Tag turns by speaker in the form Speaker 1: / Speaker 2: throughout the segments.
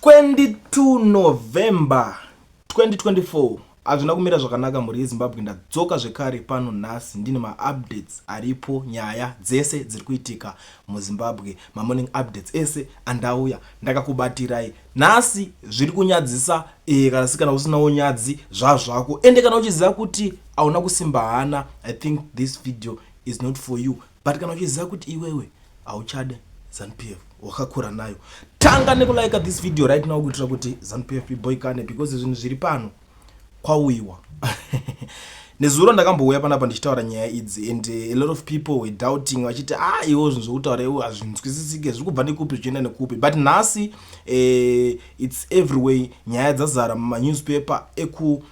Speaker 1: 22 November 2024. Hazvina kumira zvakanaka, mhuri yeZimbabwe. Ndadzoka zvekare pano nhasi ndine maupdates aripo, nyaya dzese dziri kuitika muZimbabwe, mamorning updates ese andauya ndakakubatirai nhasi. Zviri kunyadzisa kana sikana usinawo nyadzi zvazvako, ende kana uchiziva kuti hauna kusimba hana, I think this video is not for you. But kana uchiziva kuti iwewe hauchade ZANU PF, wakakura nayo, tanga nekulike this video right now kuitira kuti ZANU PF iboikane, because zvinhu zviri pano kwauyiwa. Nezuro ndakambouya panapa ndichitaura nyaya idzi and a lot of people were doubting vachiti, "Ah, iwo zvinhu zvokutaura iwo hazvinzwisisike, zviri kubva nekupi zvichienda nekupi?" But nhasi it's everywhere. Nyaya dzazara mumanewspaper eku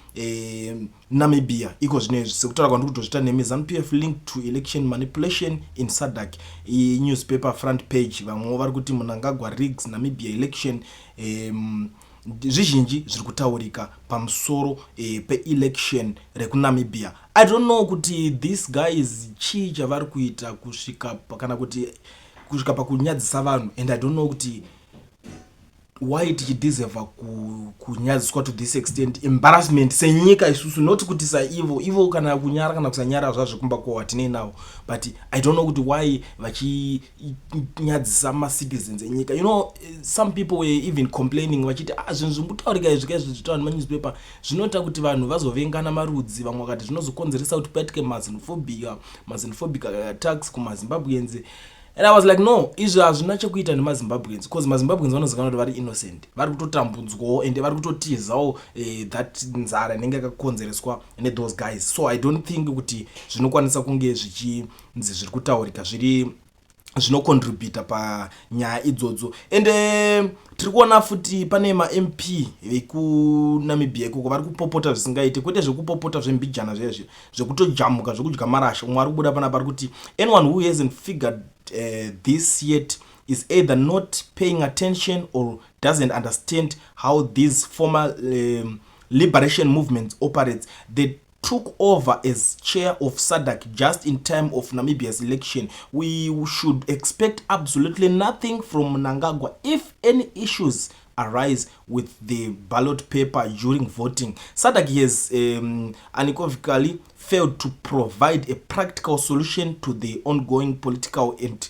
Speaker 1: Namibia iko zvinezvi. Sekutaura kwandiri kutozvita nemi, "ZANU PF linked to election manipulation in SADC", newspaper front page. Vamwewo vari kuti, "Mnangagwa rigs Namibia election." Zvizhinji zviri kutaurika pamusoro peelection rekuNamibia. I don't know kuti this guys chii chavari kuita kusvika kana kuti kusvika pakunyadzisa vanhu, and I don't know kuti why tichideserva kunyadziswa to this extent, embarrassment senyika isusu. Not kuti saivo ivo, kana kunyara kana kusanyara zvazvekumba kwavo hatinei navo, but I don't know kuti why vachinyadzisa macitizens enyika. Some people were even complaining vachiti, "Ah, zvinhu zvimbotaurika izvi kaizvi zvitaura nemanewspaper zvinoita kuti vanhu vazovengana marudzi." Vamwe vakati zvinozokonzeresa kuti paitike maxenophobia, maxenophobic attacks kumaZimbabweans, and I was like, "No, izvi hazvina chekuita nemaZimbabweans," because maZimbabweans vanozikanwa kuti vari innocent, vari kutotambudzwawo ende vari kutotizawo that nzara inenge yakakonzereswa nethose guys. So I don't think kuti zvinokwanisa kunge zvichinzi zviri kutaurika zviri zvinocontributa panyaya idzodzo. Ende tiri kuona futi pane maMP vekuNamibia ikoko vari kupopota zvisingaiti, kwete zvekupopota zvembijana zvezvi, zvekutojamuka, zvekudya marasha. Umwe ari kubuda panapa ari kuti, "Anyone who hasn't figured this yet is either not paying attention or doesn't understand how these former liberation movements operates. They took over as chair of SADC just in time of Namibia's election. We should expect absolutely nothing from Mnangagwa if any issues arise with the ballot paper during voting. SADC has unequivocally failed to provide a practical solution to the ongoing political and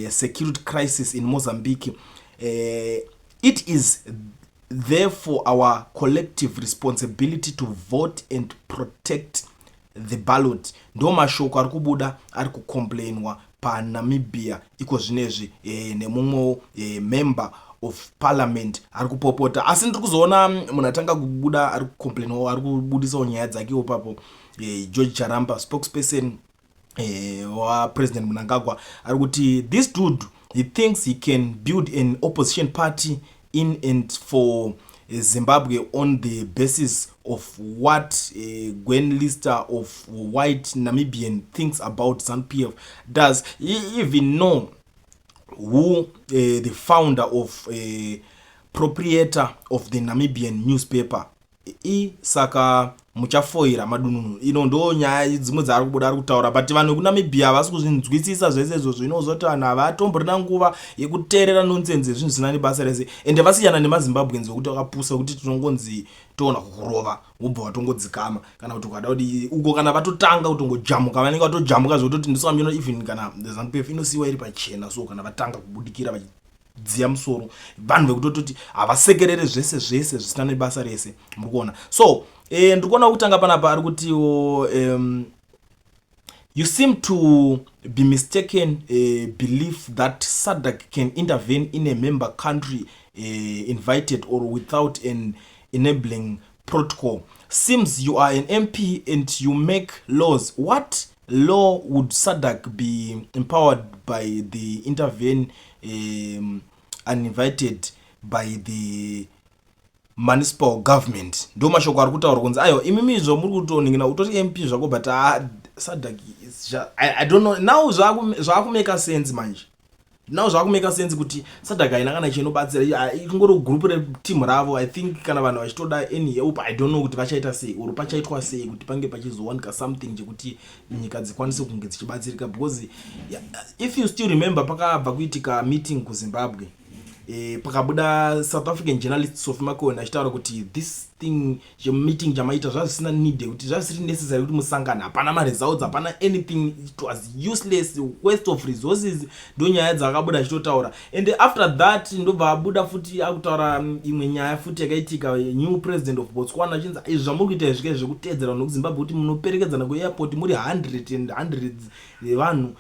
Speaker 1: security crisis in Mozambique. It is therefore our collective responsibility to vote and protect the ballot." Ndo mashoko ari kubuda ari kucomplainwa paNamibia iko zvinezvi nemumwewo member of parliament ari kupopota. Asi ndiri kuzoona munhu atanga kubuda ari kucomplainawo, ari kubudisawo nyaya dzakewo papo, George Charamba, spokesperson waPresident Mnangagwa, ari kuti, "This dude, he thinks he can build an opposition party in and for Zimbabwe on the basis of what Gwen Lister of white Namibian thinks about ZANU PF. Does he even know who the founder of proprietor of the Namibian newspaper i? Saka muchafoira madununu." Ino ndo nyaya dzimwe dzaari kubuda ari kutaura, but vanhu vekuNamibia havasi kuzvinzwisisa zvese izvozvo. Inozoti vanhu havatomborina nguva yekuteerera nonsense, zvinhu zvisina nebasa rese, ende vasiyana nemaZimbabweans vekuti vakapusa, kuti tinongonzi toona kukurova wobva watongodzikama, kana kuti ukada kuti uko kana vatotanga kutongojamuka, vanenge vatojamuka zvekutoti ndisambino. Even kana ZANU PF inosiyiwa iri pachena, so kana vatanga kubudikira vachidziya musoro, vanhu vekutototi havasekerere zvese zvese zvisina nebasa rese, muri kuona. So ndiri kuona kutanga panapa ari kutiwo, "You seem to be mistaken belief that SADC can intervene in a member country invited or without an enabling protocol. Seems you are an MP and you make laws. What law would SADC be empowered by the intervene uninvited by the municipal government?" Ndo mashoko ari kutaurwa kunzi, aiwa, imimizvo muri kutoningina utori MP zvako, but SADC, I don't know now zvaakumeka sense manje. Now zvaakumeka sense kuti SADC haina kana chinobatsira, ingori group reteam ravo. I think kana vanhu vachitoda any help, I don't know kuti vachaita sei or pachaitwa sei kuti pange pachizowanika something chekuti nyika dzikwanise kunge dzichibatsirika, because yeah, if you still remember, pakabva kuitika meeting kuZimbabwe. Pakabuda South African journalist Sophie Macon achitaura kuti this thing chemeeting chamaita zvazvisina need, yekuti zvazvisiri necessary kuti musangane, hapana maresults, hapana anything, it was useless waste of resources. Ndo nyaya dzakabuda achitotaura. And after that ndobva abuda futi akutaura imwe nyaya futi yakaitika, new president of Botswana, achinzi izvi zvamuri kuita izvika zvekutedzera vanhu vekuZimbabwe kuti munoperekedzana kuairport muri hundred and hundreds yevanhu,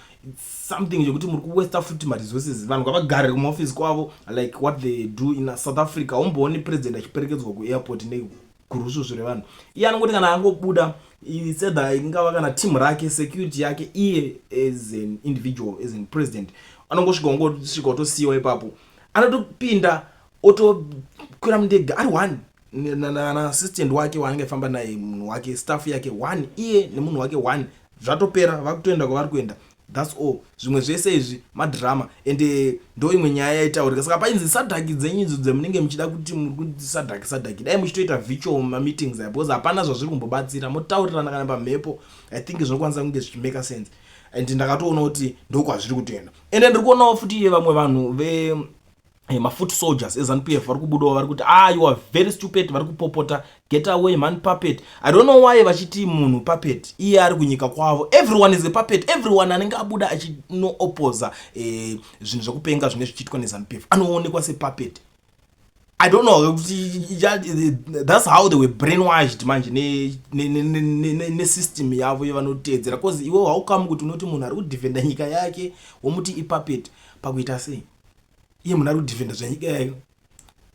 Speaker 1: something chekuti muri kuwasta futi maresources. Vanhu ngavagare kumaofisi kwavo like what they do in South Africa. Umbooni president achiperekedzwa kuairport negurusvusvu revanhu? Iye anongoti kana angobuda, either ingava kana team rake, security yake, iye as an individual, as an president, anongosvika, ongosvika, otosiyiwa ipapo, anotopinda, otokwira mundege ari one naassistant wake waanenge aifamba naye, munhu wake, staff yake one, iye nemunhu wake one, zvatopera, vakutoenda kwavari kuenda. That's all. Zvimwe zvese izvi madrama. Ende ndo imwe nyaya yaitaurika. Saka painzi SADC dzenyu idzo dzemunenge muchida kuti muri kuti SADC, SADC, dai muchitoita virtual mameetings aya, because hapana zvazviri kumbobatsira. Motaurirana kana pamhepo, I think zvinokwanisa kunge zvichimaka sense. And ndakatoona kuti ndokwazviri kutoenda. Ende ndiri kuonawo futi vamwe vanhu ve mafoot soldiers eZANU PF vari kubudawo, vari kuti, "Ah, you are very stupid." Vari kupopota, "Get away, man, puppet." I don't know why vachiti munhu puppet, iye ari kunyika kwavo. Everyone is a puppet. Everyone anenge abuda achinoopoza zvinhu zvekupenga zvinenge zvichiitwa neZANU PF anoonekwa sepuppet. I don't know kuti that's how they were brainwashed manje nesystem yavo yavanoteedzera, because iwe haukamu kuti unoti munhu ari kudefenda nyika yake womuti ipuppet pakuita sei, iye munhu ari kudefenda zvenyika yayo.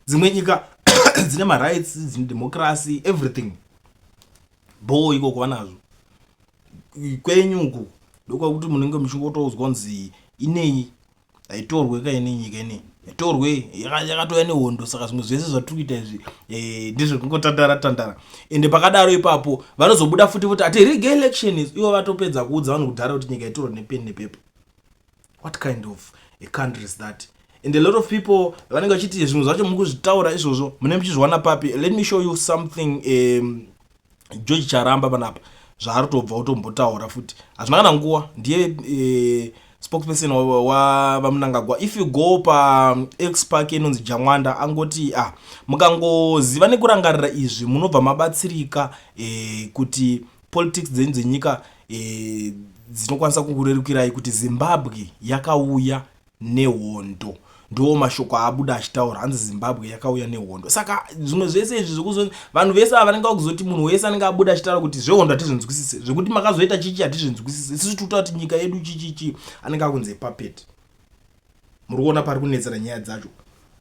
Speaker 1: Dzimwe nyika dzine marights, dzine democracy, everything bo ikoko vanazvo. Kwenyu uku ndokwakuti munenge muchingotoudzwa kunzi inei haitorwe kaine nyika inei, haitorwe, yakatouya nehondo. Saka zvimwe zvese zvatiri kuita izvi ndezvekungotandara tandara. Ende pakadaro ipapo vanozobuda futi futi ati rig election. Ivo vatopedza kuudza vanhu kudhara kuti nyika itorwe nepeni nepepa. What kind of a country is that? And a lot of people vanenge vachiti zvimwe zvacho muri kuzvitaura izvozvo mune muchizviwana papi? Let me show you something. George Charamba panapa zvaari tobva kutombotaura futi hazvina kana nguva. Ndiye spokesperson waVaMnangagwa. If you go paX pake inonzi Jamwanda, angoti, ah, mukangoziva nekurangarira izvi munobva mabatsirika kuti politics dzenyu dzenyika dzinokwanisa kukurerukirai, kuti Zimbabwe yakauya nehondo. Ndo mashoko aabuda achitaura, hanzi Zimbabwe yakauya nehondo. Saka zvimwe zvese izvi zvekuzo vanhu vese ava vanenge vakuzoti munhu wese anenge abuda achitaura kuti zvehondo hatizvinzwisise, zvekuti makazoita chichi hatizvinzwisise, isusu tikuta kuti nyika yedu chichichi, anenge akunzi puppet. Muri kuona pari kunetsera nyaya dzacho,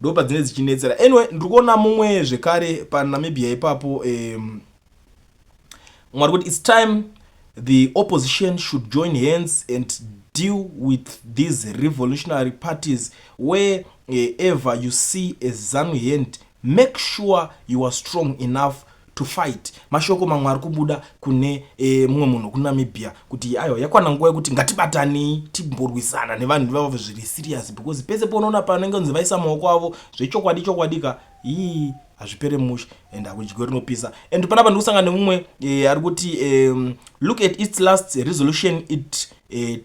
Speaker 1: ndo padzinenge dzichinetsera. Anyway, ndiri kuona mumwe zvekare paNamibia ipapo, mwari kuti it's time the opposition should join hands and deal with these revolutionary parties. Wherever you see a ZANU hand, make sure you are strong enough to fight. Mashoko mamwe ari kubuda kune mumwe munhu kuNamibia kuti aiwa, yakwana nguva yekuti ngatibatanei timborwisana nevanhu ivavo zviri serious, because pese paunoona panenge kunzi vaisa maoko avo zvechokwadi chokwadika, ii hazvipere mushe and hakudyiwe rinopisa. And panapa ndikusangana nemumwe ari kuti, "Look at its last resolution. It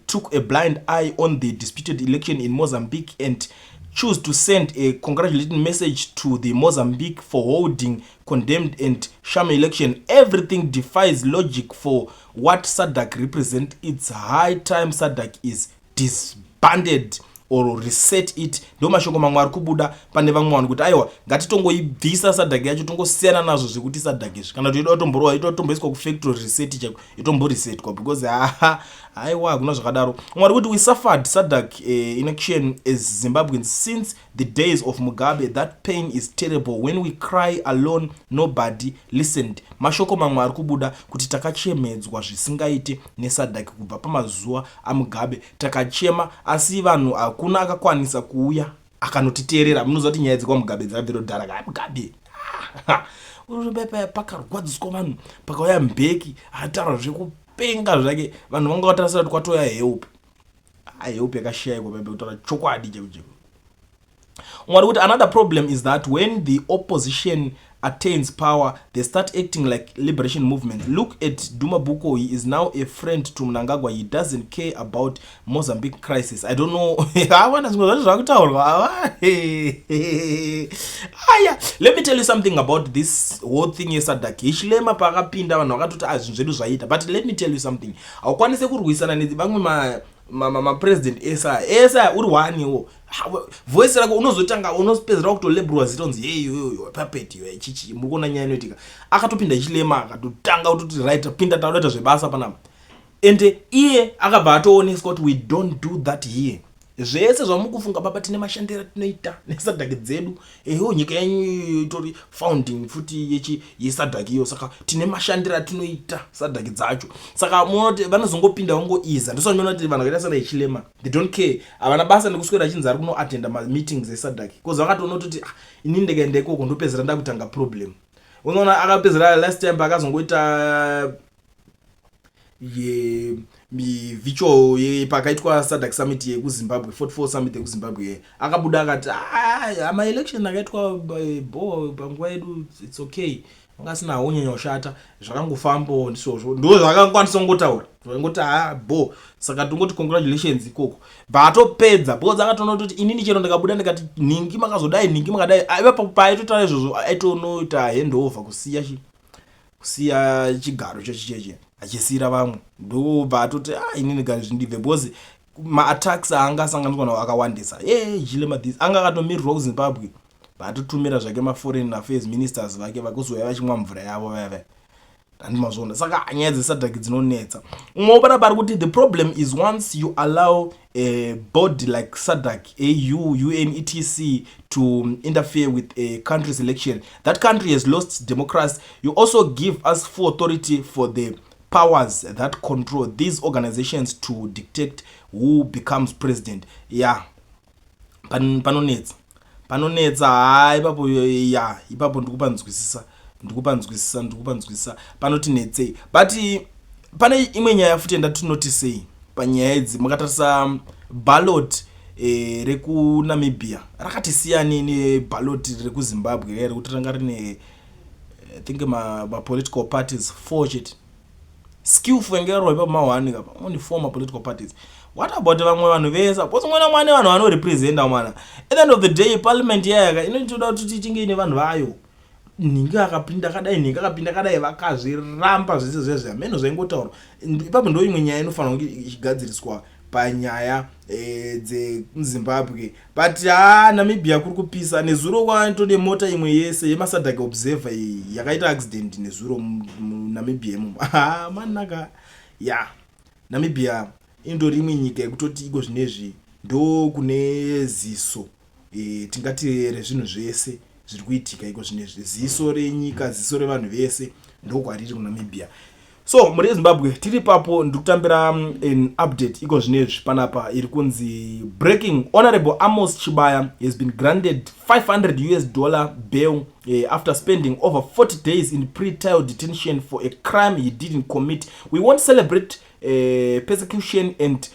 Speaker 1: took a blind eye on the disputed election in Mozambique and choose to send a congratulating message to the Mozambique for holding condemned and sham election. Everything defies logic for what SADC represent. It's high time SADC is disbanded or reset it." Ndo mashoko mamwe ari kubuda pane vamwe vanhu kuti aiwa, ngatitongoibvisa SADC yacho, tongosiyana nazvo zvekuti SADC izvi, kana kuti ida kutomborowa, ida kutomboiswa kufactory reset chaiko, itomboresetwa, because haha, aiwa, hakuna zvakadaro. Umwe ari kuti, "We suffered SADC inaction as Zimbabweans since the days of Mugabe. That pain is terrible. When we cry alone, nobody listened." Mashoko mamwe ari kubuda kuti takachemedzwa zvisingaite neSADC kubva pamazuva aMugabe. Takachema, asi vanhu hakuna akakwanisa kuuya akanotiteerera. Munoziva kuti nyaya dzekwaMugabe dzakabvira kudhara ka. Mugabe pakarwadziswa vanhu, pakauya Mbeki akataura zvekupenga zvake, vanhu vanga vatarisira kuti kwatouya help. Help yakashayikwa paipe, kutaura chokwadi cheko cheko. Mwari kuti another problem is that when the opposition attains power, they start acting like liberation movement. Look at Duma Boko. He is now a friend to Mnangagwa. He doesn't care about Mozambique crisis. I don't know. Awana zvimwe zvacho zvakutaurwa. Aya, let me tell you something about this whole thing yeSADC. Hichilema paakapinda, vanhu vakatoti, "Ah, zvinhu zvedu zvaita." But let me tell you something, haukwanisi kurwisana nevamwe mapresident esa esa uri waniwo. Voice rako unozotanga unopedzera kutolabelwa zita unzi, "Hey, yoyo puppet yo." Chichi muri kuona nyaya inoitika. Akatopinda Hichilema, akatotanga kutoti, "Right, pinda, taudaita zvebasa panapa." Ende iye akabva atooneswa kuti we don't do that here. Zvese zvamukufunga, baba, tine mashandiro atinoita neSADC dzedu. Eho, nyika yenyu itori founding futi yechi yeSADC iyo, saka tine mashandiro atinoita SADC dzacho. Saka munoti vanozongopinda vangoiza. Ndosanoona kuti vanhu vakaita sana Hichilema, they don't care, havana basa nekuswera achinzi ari kunoatenda mameetings eSADC, because vakatoona kuti, "Ah, inini ndikaenda ikoko ndopedzera ndakutanga problem." Unoona akapedzera last time paakazongoita ye virtual, pakaitwa SADC summit yekuZimbabwe, 44 summit yekuZimbabwe, akabuda akati, "Ah, maelection akaitwa bo panguva yedu, it's okay, anga asina haunyanya kushata, zvakangofambawo." Ndizvozvo, ndo zvakangokwanisa kungotaura, ngoti ha bo. Saka tongoti congratulations ikoko. Bvatopedza, because akatoona kuti inini chero ndikabuda ndikati nhingi makazodai, nhingi makadai, aiva paaitotaura izvozvo aitonoita handover, kusiya chigaro chechicheche achisiyira vamwe. Ndobva atoti, "Ah, inini gari zvindibve," because maattacks aanga asanganiswa nawo akawandisa. E Hichilema this anga akatomirirwa kuZimbabwe, vaatotumira zvake maforeign affairs ministers vake vakuzouya vachimwa mvura yavo vaya vaya. Handimazviona. Saka nyaya dzeSADC dzinonetsa. Umwe panapa ari kuti, "The problem is once you allow a body like SADC, AU, UN, etc to interfere with a country's election, that country has lost democracy. You also give us full authority for the powers that control these organizations to dictate who becomes president." Yeah, panonetsa, panonetsa. Ha, ipapo, ya, ipapo ndikupanzwisisa, ndikupanzwisisa, ndikupanzwisisa. Panoti netsei, but pane imwe nyaya futi yandatinotisei panyaya idzi. Mukatarisa ballot rekuNamibia rakati siyani neballot rekuZimbabwe, rekuti ranga rine, I think, mapolitical parties four chete. Skillful yange yarwa ipapo ma1 kapa only four mapolitical parties. What about vamwe vanhu vese? Because umwe namwe ane vanhu vanorepresenta mwana. At the end of the day, parliament yayaka inotoda kuti tichinge ine vanhu vayo. Nhingi akapinda akadai, nhingi akapinda akadai, vakazviramba zvese zvezve, hameno zvaingotaurwa ipapo. Ndo imwe nyaya inofanira kunge ichigadziriswa panyaya dzemuZimbabwe. But ha, Namibia kuri kupisa. Nezuro kwatode mota imwe yese yemaSADC observer iyi yakaita accident nezuro muNamibia imomo. Ha, manaka ya Namibia indori imwe nyika yekutoti iko zvinezvi ndo kune ziso, tingati rezvinhu zvese zviri kuitika iko zvinezvi, ziso renyika, ziso revanhu vese ndokwariri kuNamibia. So muri yeZimbabwe tiri papo, ndiri kutambira an update iko zvinezvi panapa iri kunzi, "Breaking: Honorable Amos Chibaya has been granted $500 US bail after spending over 40 days in pre-trial detention for a crime he didn't commit. We won't celebrate persecution and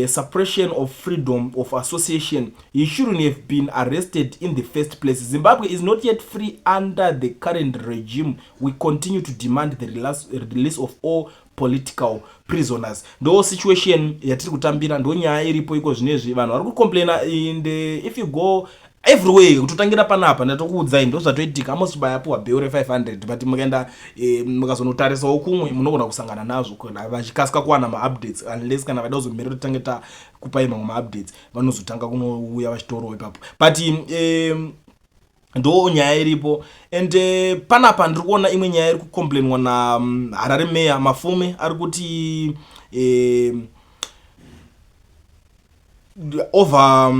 Speaker 1: suppression of freedom of association. He shouldn't have been arrested in the first place. Zimbabwe is not yet free under the current regime. We continue to demand the release of all political prisoners." Ndo situation yatiri kutambira, ndo nyaya iripo iko zvinezvi. Vanhu vari kucomplaina, and if you go everywhere, kutotangira panapa ndatokuudzai ndo zvatoitika. Amos Chibaya apiwa bail re500, but mukaenda mukazonotarisawo kumwe munogona kusangana nazvo kana vachikasika kuwana maupdates, unless kana vaida kuzomirira kuti tange takupai mamwe maupdates, vanozotanga kunouya vachitorawo ipapo. But ndo nyaya iripo. And panapa ndiri kuona imwe nyaya iri kucomplainwa naHarare mayor Mafume. Ari kuti over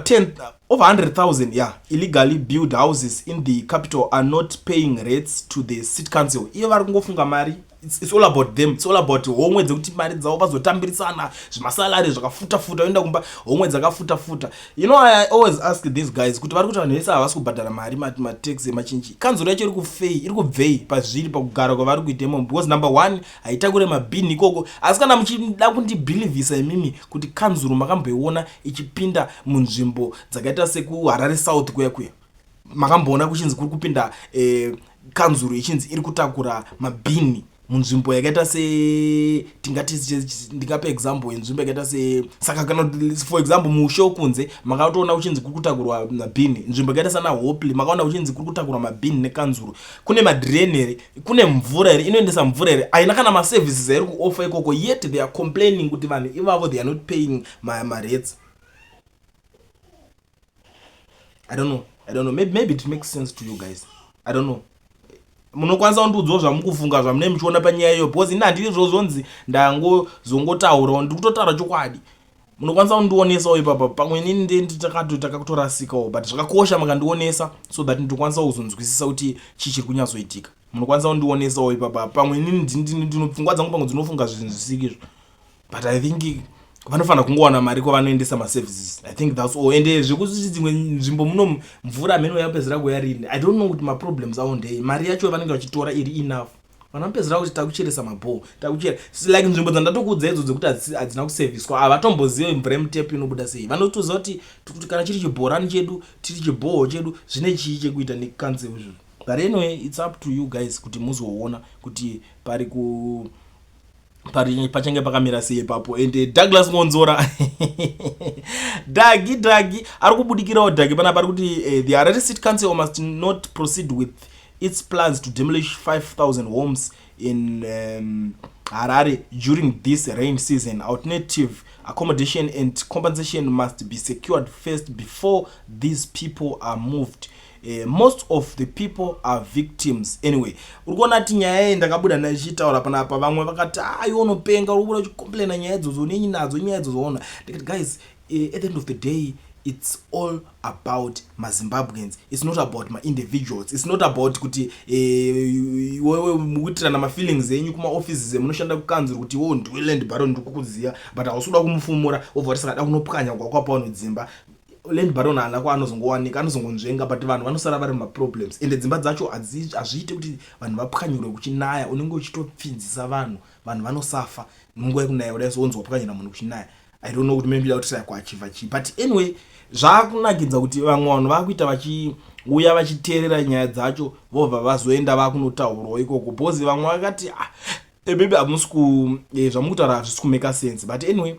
Speaker 1: 10, over 100,000, yeah, illegally built houses in the capital are not paying rates to the city council. Ivo vari kungofunga mari. It's all about them. It's all about homwe dzekuti mari dzavo vazotambirisana zvimasalary zvakafuta-futa, oenda kumba homwe dzakafuta-futa. I always ask these guys kuti vari kuti vanhu vese havasi kubhadhara mari, matax emachinji. Kanzuro yacho iri kufei, iri kubvei pazviri pakugara kwavari kuita imomo? Because number one, haitakure mabhini ikoko. Asi kana muchida kundibhilivhisa imimi kuti kanzuro makamboiona ichipinda munzvimbo dzakaita sekuHarare South kuya kuya? Makamboona kuchinzi kuri kupinda eh, kanzuru ichinzi iri kutakura mabhini munzvimbo yakaita se tingati ndingape example yenzvimbo yakaita se saka kana for example mushe wekunze makatoona kuchinzi kuri kutakurwa mabhini nzvimbo yakaita sana hopley makaona kuchinzi kuri kutakurwa mabhini nekanzuru. Kune madrain here? Kune mvura here? Inoendesa mvura here? Haina kana maservices airi kuoffer ikoko, yet they are complaining kuti vanhu ivavo they are not paying marates. I don't know, I don't know. Maybe it makes sense to you guys, I don't know. Munokwanisa kundiudzawo zvamukufunga, zvamunee muchiona panyaya iyo, because ini handiri zvozvonzi ndangozongotaurawo, ndiri kutotaura chokwadi. Munokwanisa kundionesawo ipapa, pamwe inini ndendi takatorasikawo, but zvakakosha makandionesa so that ndinokwanisa kuzonzwisisa kuti chii chiri kunyatsoitika. Munokwanisa kundionesawo ipapa, pamwe inini ndino pfungwa dzangu pamwe dzinofunga zvinhu zvisikizvo, but I think vanofanira kungowana mari kwavanoendesa maservices. I think that's all. Ende zvekuti dzimwe nzvimbo muno mvura mheno yapedzera kuya rini, I don't know kuti maproblems avo ndei. Mari yacho vanenge vachitora iri enough? Vanhu vanopedzera kuti takucheresa mabhoo, takuchera like nzvimbo dzandatokuudza idzo dzekuti hadzina kuserviswa, havatombozive mvura yemutepu inobuda sei. Vanotoziva kuti kana chiri chibhorani chedu, tiri chibhoho chedu, zvine chii chekuita nekanzuru izvozvo? But anyway, it's up to you guys kuti muzoona kuti pari ku pari pachange pakamira sei ipapo. Ende Douglas Ngonzora, Dhagi, Dhagi ari kubudikirawo. Dhagi panapa ari kuti the Harare City Council must not proceed with its plans to demolish 5000 homes in Harare during this rain season. Alternative accommodation and compensation must be secured first before these people are moved. Most of the people are victims anyway. Uri kuona ti nyaya iyi ndakabuda ndichitaura panapa, vamwe vakati, "Aiwa, unopenga, uri kubuda uchicomplaina nyaya idzodzo, unenyi nadzo nyaya idzodzo?" Ona, ndikati, "Guys, at the end of the day it's all about maZimbabweans. It's not about maindividuals. It's not about kuti iwewe mukuitirana mafeelings enyu kumaoffices emunoshanda kukanzuru, kuti iwewe ndiwe land baron, ndiri kukuziva, but hausi kuda kumufumura, wobva kuti saka da kunopwanya kwakwapa vanhu dzimba." Land baron haana kwaanozongowanika, anozongonzvenga, but vanhu vanosara vari mumaproblems. Ende dzimba dzacho hazviiti kuti vanhu vapwanyirwe kuchinaya, unenge uchitopfinzisa vanhu. Vanhu vanosafa munguva yekunaya kudai, so wonzi wapwanyira munhu kuchinaya. I don't know kuti maybe kuti kuachiever chii, but anyway, zvaakunakidza kuti vamwe vanhu vakuita vachiuya vachiteerera nyaya dzacho, vobva vazoenda vakunotaurawo ikoko, because vamwe vakati, "Ah, maybe hamusi ku zvamukutaura hazvisi kumake sense." But anyway,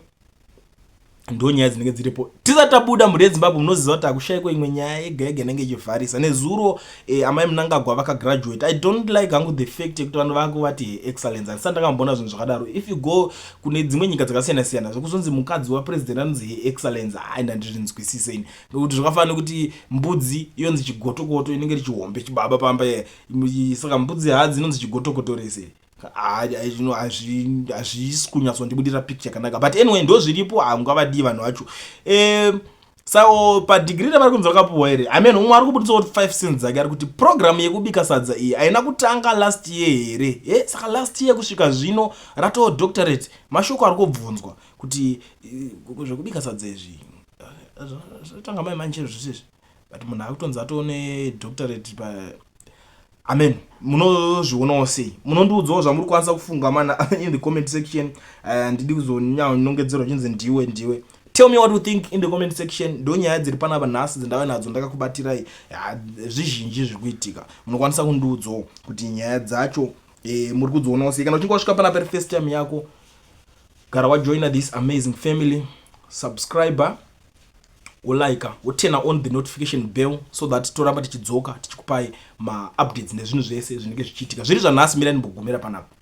Speaker 1: ndo nyaya dzinenge dziripo. Tisati tabuda, mhuri yeZimbabwe, munoziva kuti hakushayikwa imwe nyaya yega yega inenge ichivharisa. Nezuro amai Munangagwa vakagraduate. I don't like hangu the fact yekuti vanhu vakuvati Excellence. Handisati ndakamboona zvinhu zvakadaro. If you go kune dzimwe nyika dzakasiyana siyana, zvekuzonzi mukadzi wapresident anonzi Excellence, hai, ndandizvinzwisise ini, nekuti zvakafanana nekuti mbudzi yonzi chigotokoto, inenge ri chihombe chibaba pamba. Saka mbudzi hadzi inonzi chigotokoto rese? Hazvisi kunyatsondibudira picture yakanaka, but anyway, ndo zviripo, hamungavadii vanhu vacho. So padegree ravari kunzi vakapuhwa here, amen. Umwe ari kubudisa kuti 5 cents dzake, ari kuti program yekubika sadza iyi haina kutanga last year here? Saka last year kusvika zvino ratoo doctorate. Mashoko ari kubvunzwa kuti zvekubika sadza izvi zvatanga mai manje zvisizvi, but munhu akutonzi atone doctorate pa. Amen. Munozvionawo sei? Munondiudzawo zvamuri kukwanisa kufunga mana in the comment section. Handidi kuzonyanongedzerwa chinzi ndiwe ndiwe. Tell me what you think in the comment section. Ndo nyaya dziri panapa nhasi dzandava nadzo, ndakakubatirai zvizhinji zviri kuitika. Munokwanisa kundiudzawo kuti nyaya dzacho muri kudzionawo sei. Kana uchinge wasvika panapa iri first time yako, gara wajoina this amazing family, subscriber, wolike, woturn on the notification bell so that toramba tichidzoka tichikupai maupdates nezvinhu zvese zvinenge zvichiitika. Zviri zvanhasi, mira ndimbogumira panapa.